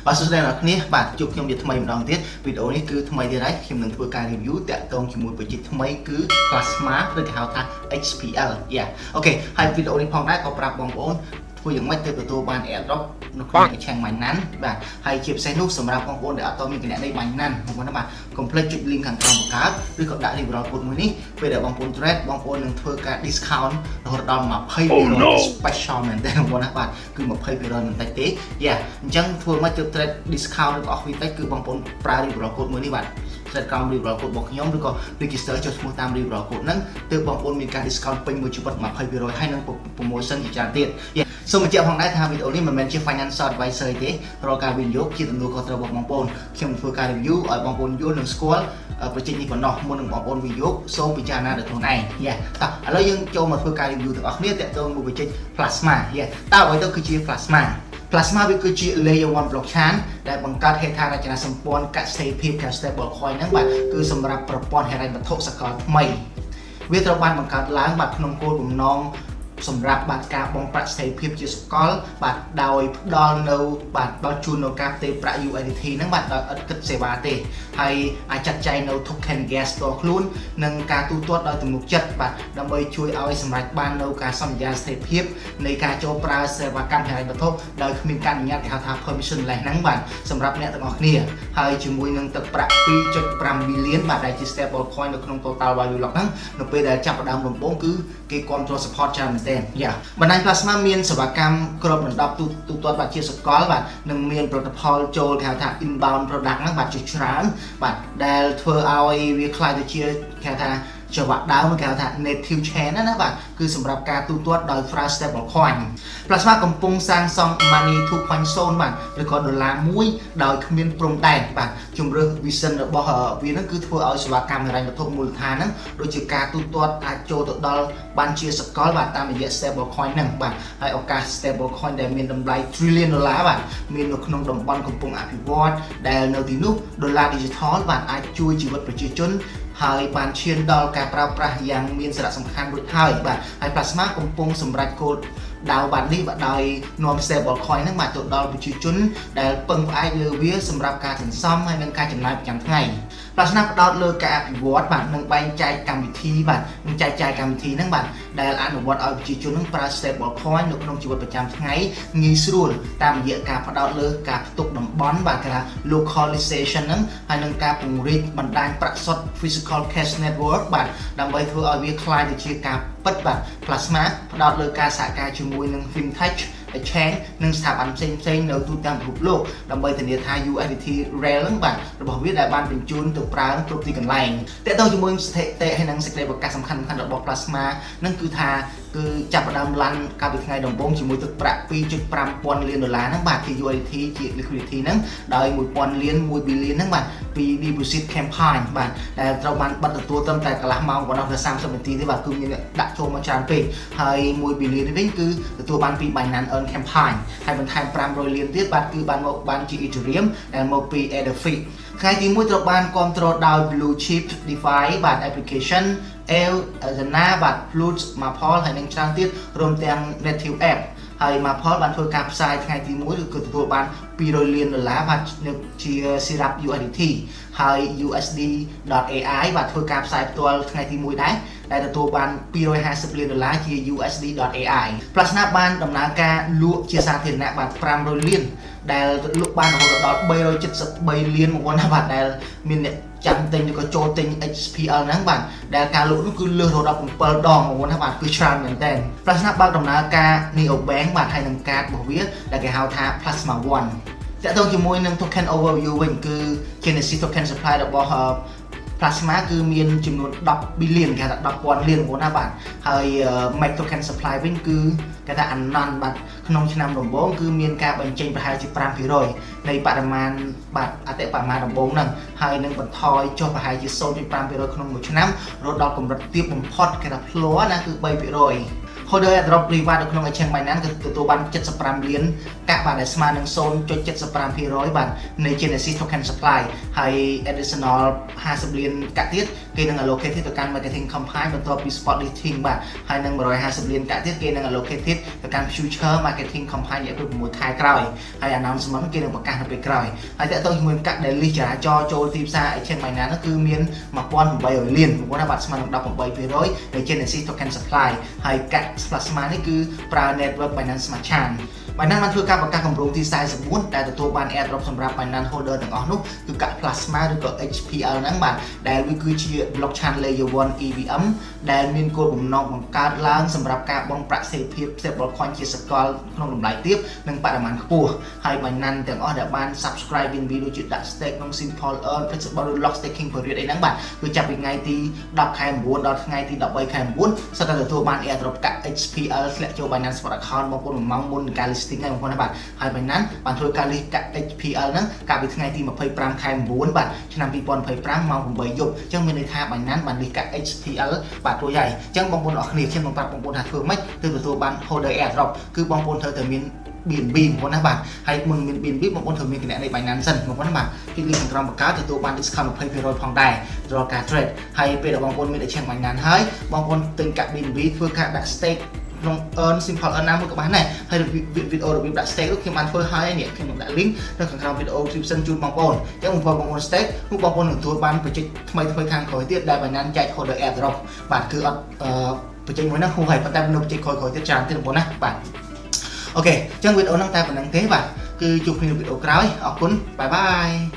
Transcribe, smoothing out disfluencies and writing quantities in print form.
បាទសួស្តីអ្នកនរគ្នាបាទជួបខ្ញុំជាថ្មីម្ដងទៀតវីដេអូនេះគឺថ្មីទៀតហើយខ្ញុំនឹងធ្វើការ review តាក់ទងជាមួយ project ថ្មីគឺ Plasma ឬគេហៅថា XPL. Yeah, okay. ហើយវីដេអូនេះផងដែរក៏ប្រាប់បងប្អូនធ្វើយ៉ាងម៉េចទើបទទួលបាន airdrop នៅក្នុង exchange Binance បាទហើយជាពិសេសនោះសម្រាប់បងប្អូនដែលអត់ទាន់មានគណនី Binance បងប្អូនណាបាទកុំភ្លេចចុច link ខាងក្រោមបង្កើតឬក៏ដាក់ referral code មួយនេះពេលដែលបងប្អូន trade បងប្អូននឹងធ្វើការ discount រហូតដល់20% special មែនទេបងប្អូនណាបាទគឺ20%មិនតិចទេយ៉ាអញ្ចឹងធ្វើមកទើប trade discount ឬក៏អស់វីតិចគឺបងប្អូនប្រើ referral code មួយនេះបាទ trade ក្រោម referral code របស់ខ្ញុំឬក៏ register ចុះឈ្មោះតាម referral code ហ្នឹងទើបបងប្អូនមានការ discount ពេញមួយជីវិត20%ហើយនឹង promotion ជាច្រើនទៀតសូមបញ្ជាក់ផងដែរថាវីដេអូនេះមិនមែនជា financial advisor ទេរាល់ការវិនិយោគជាទំនួលខុសត្រូវរបស់បងប្អូនខ្ញុំធ្វើការ review ឲ្យបងប្អូនយល់និងស្គាល់ project នេះប៉ុណ្ណោះមុននឹងបងប្អូនវិនិយោគសូមពិចារណាដោយខ្លួនឯងយ៉ាតោះឥឡូវយើងចូលមកធ្វើការ review ទាំងអស់គ្នាទាក់ទងមួយ project Plasma យ៉ាតើអ្វីទៅគឺជា Plasma? Plasma វាគឺជា layer 1 blockchain ដែលបង្កើតហេដ្ឋារចនាសម្ព័ន្ធកសិភាព ការ stable coin ហ្នឹងបាទគឺសម្រាប់ប្រព័ន្ធហិរញ្ញវត្ថុសកលថ្មីវាត្រូវបានបង្កើតឡើងបាទក្នុងគោលបំណងសម្រាប់បាទការបង់ប្រាក់ស្ថិរភាពជាសកលបាទដោយផ្ដល់នៅបាទផ្ដល់ជូននៅការផ្ទេរប្រាក់ USDT ហ្នឹងបាទដោយឥតគិតសេវាទេហើយអាចចាត់ចែងនៅ token gas ផ្ទាល់ខ្លួននិងការទូទាត់ដោយទំនុកចិត្តបាទដើម្បីជួយឲ្យសម្រេចបាននៅការសន្យាស្ថិរភាពនៃការចូលប្រើសេវាកម្មហិរញ្ញវត្ថុដោយគ្មានការអនុញ្ញាតគេហៅថា permissionless ហ្នឹងបាទសម្រាប់អ្នកទាំងអស់គ្នាហើយជាមួយនឹងទឹកប្រាក់2.5 billion បាទដែលជា stable coin នៅក្នុង total value lock ហ្នឹងនៅពេលដែលចាប់ផ្ដើមដំបូងគឺគេគ្រប់គ្រង support ច្រើនមែនទែនយ៉ាបណ្ដាញ Plasma មានសេវាកម្មគ្របដណ្ដប់ទូទូទាត់បាទជាសកលបាទនិងមានផលិតផលចូលគេហៅថា inbound product ហ្នឹងបាទជាច្រើនបាទដែលធ្វើឲ្យវាក្លាយទៅជាគេហៅថាចង្វាក់ដើមគេហៅថា native chain ណាណាបាទគឺសម្រាប់ការទូទាត់ដោយ ប្រើ stable coin Plasma កំពុងសាងសង់ Money 2.0បាទឬក៏ដុល្លារមួយដោយគ្មានព្រំដែនបាទជំរើស vision របស់វានឹងគឺធ្វើឲ្យសេវាកម្មហិរញ្ញវត្ថុមូលដ្ឋានហ្នឹងដូចជាការទូទាត់អាចចូលទៅដល់បានជាសកលបាទតាមរយៈ stable coin ហ្នឹងបាទហើយឱកាស stable coin ដែលមានតម្លៃ trillion ដុល្លារបាទមាននៅក្នុងតំបន់កំពុងអភិវឌ្ឍដែលនៅទីនោះដុល្លារ digital បាទអាចជួយជីវិតប្រជាជនហើយបានឈានដល់ការប្រើប្រាស់យ៉ាងមានសារៈសំខាន់រួចហើយបាទហើយ Plasma កំពុងសម្រេចគោលដៅបាទនេះបាទដោយនាំ stable coin ហ្នឹងបាទទៅដល់ប្រជាជនដែលពឹងផ្អែកលើវាសម្រាប់ការសន្សំហើយនិងការចំណាយប្រចាំថ្ងៃ Plasma ផ្ដោតលើការអភិវឌ្ឍបាទនិងបែងចែកកម្មវិធីបាទនិងចែកចាយកម្មវិធីហ្នឹងបាទដែលអនុវត្តឲ្យប្រជាជននឹងប្រើ stable coin នៅក្នុងជីវិតប្រចាំថ្ងៃងាយស្រួលតាមរយៈការផ្ដោតលើការផ្ទុកតំបន់បាទគេថា localization ហ្នឹងហើយនិងការពង្រីកបណ្ដាញប្រាក់សុទ្ធ physical cash network បាទដើម្បីធ្វើឲ្យវាក្លាយទៅជាការពិតបាទ Plasma ផ្ដោតលើការសហការជាមួយនឹង fintech exchange និងស្ថាប័នផ្សេងផ្សេងៗនៅទូទាំងពិភពលោកដើម្បីធានាថា USDT Rail ហ្នឹងបាទរបស់វាដែលបានបញ្ជូនទៅប្រើគ្រប់ទីកន្លែងតើតើជាមួយស្ថិតិហើយនិងសេចក្តីប្រកាសសំខាន់ៗរបស់ Plasma ហ្នឹងគឺថាគឺចាប់ផ្ដើមឡាន់កាលពីថ្ងៃដំបូងជាមួយទឹកប្រាក់2.5ពាន់លានដុល្លារហ្នឹងបាទជា USDT ជា liquidity ហ្នឹងដោយ1000លាន1 billion ហ្នឹងបាទពី deposit campaign បាទដែលត្រូវបានបិទទទួលត្រឹមតែកន្លះម៉ោងប៉ុណ្ណោះទៅ30នាទីទេបាទគឺមានអ្នកដាក់ចូលមកច្រើនពេកហើយ1 billion នេះវិញគឺទទួលបានពី Binance Earn campaign ហើយបន្ថែម500លានទៀតបាទគឺបានមកបានជា Ethereum ដែលមកពី Edelfi ថ្ងៃទី1ត្រូវបានគ្រប់គ្រងដោយ Blue Chip DeFi បាទ application L Zena បាទ Flux Maple ហើយនិងច្រើនទៀតរួមទាំង Native App ហើយ Maple បានធ្វើការផ្សាយថ្ងៃទី1គឺទទួលបាន200លានដុល្លារបាទនៅជា Syrup USDT ហើយ USD.AI បាទធ្វើការផ្សាយផ្ទាល់ថ្ងៃទី1ដែរដែលទទួលបាន250លានដុល្លារជា USD.AI Plasma បានដំណើរការលក់ជាសាធារណៈបាទ500លានដែលលក់បានរហូតដល់373លានមកណាបាទដែលមានអ្នកចាំទិញឬក៏ចូលទិញ XPL ហ្នឹងបាទដែលការលក់នោះគឺលើសរហូតដល់7ដងបងប្អូនណាបាទគឺច្រើនមែនតើ Plasma បើកដំណើរការ Neo Bank បាទហើយនឹងកាតរបស់វាដែលគេហៅថា Plasma One តើតើជាមួយនឹង token overview វិញគឺ Genesis token supply របស់ Plasma គឺមានចំនួន10 billion គេហៅថា10,000លានបងប្អូនណាបាទហើយ Max token supply វិញគឺគេថា unknown បាទក្នុងឆ្នាំដំបូងគឺមានការបញ្ចេញប្រហែលជា5%នៃបរិមាណបាទអតិបរមាដំបូងហ្នឹងហើយនឹងបន្ថយចុះប្រហែលជា0.5%ក្នុងមួយឆ្នាំរហូតដល់កម្រិតទាបបំផុតគេថា floor ណាគឺ3% Holder airdrop reward នៅក្នុង exchange Binance គឺទទួលបាន75លានកាក់បាទដែលស្មើនឹង0.75%បាទនៃ Genesis token supply ហើយ additional 50លានកាក់ទៀតគេនឹង allocate ទៅកាន់ marketing campaign បន្ទាប់ពី spot listing បាទហើយនឹង150លានកាក់ទៀតគេនឹង allocate ទៅកាន់ future marketing campaign រយៈពេល6ខែក្រោយហើយ announcement គេនឹងប្រកាសនៅពេលក្រោយហើយតើតើជាមួយកាក់ដែល list ចរាចរចូលទីផ្សារ exchange Binance នោះគឺមាន1800លានបងប្អូនណាបាទស្មើនឹង18%នៃ Genesis token supply ហើយកាក់ Plasma នេះគឺប្រើ network Binance Smart Chain។ Binance បានធ្វើការប្រកាសគម្រោងទី44ដែលទទួលបាន airdrop សម្រាប់ Binance holder ទាំងអស់នោះគឺកាក់ Plasma ឬក៏ XPL ហ្នឹងបាទដែលវាគឺជា blockchain layer 1 EVM ដែលមានគោលបំណងបង្កើតឡើងសម្រាប់ការបង់ប្រាក់សេរីភាព stablecoin ជាសកលក្នុងតម្លៃទាបនិងបរិមាណខ្ពស់។ហើយ Binance ទាំងអស់ដែលបាន subscribe BNB ដូចជាដាក់ stake ក្នុង Simple Earn Flexible Lock Staking Period អីហ្នឹងបាទគឺចាប់ពីថ្ងៃទី10ខែ9ដល់ថ្ងៃទី13ខែ9សុទ្ធតែទទួលបាន airdrop កាក់ XPL ធ្លាក់ចូល Binance Spot Account បងប្អូន1ម៉ោងមុននឹងការ listing ហើយបងប្អូនណាបាទ។ហើយ Binance បានធ្វើការ list កាក់ XPL ហ្នឹងកាលពីថ្ងៃទី25ខែ9បាទឆ្នាំ2025ម៉ោង8យប់អញ្ចឹងមានន័យថា Binance បាន list កាក់ XPL បាទរួចហើយអញ្ចឹងបងប្អូនអរគ្នាខ្ញុំនឹងប្រាប់បងប្អូនថាធ្វើម៉េចទើបទទួលបាន holder airdrop គឺបងប្អូនត្រូវតែមាន BNB បងប្អូនណាបាទហើយមុនមាន BNB បងប្អូនត្រូវមានគណនី Binance សិនបងប្អូនណាបាទពី link ខាងក្រោមបង្កើតទទួលបាន discount 20%ផងដែររាល់ការ trade ហើយពេលដែលបងប្អូនមាន exchange Binance ហើយបងប្អូនទិញកាក់ BNB ធ្វើការដាក់ stake ក្នុង earn simple earn ណាមួយក៏បានដែរហើយវីដេអូរបៀបដាក់ stake នោះខ្ញុំបានធ្វើហើយនេះខ្ញុំនឹងដាក់ link នៅខាងក្រោមវីដេអូ description ជូនបងប្អូនអញ្ចឹងបងប្អូនបងប្អូន stake នោះបងប្អូននឹងទទួលបាន project ថ្មីថ្មីខាងក្រោយទៀតដែល Binance ចែក holder airdrop បាទគឺអត់អឺ project មួយហ្នឹងហួសហើយប៉ុន្តែនៅ project ក្រោយៗទៀតច្រើនទៀតបងប្អូនណាបាទ OK អញ្ចឹងវីដេអូហ្នឹងតែប៉ុណ្្នឹងទេបាទគឺជួបគ្នានៅវីដេអូក្រោយអរគុណ bye bye។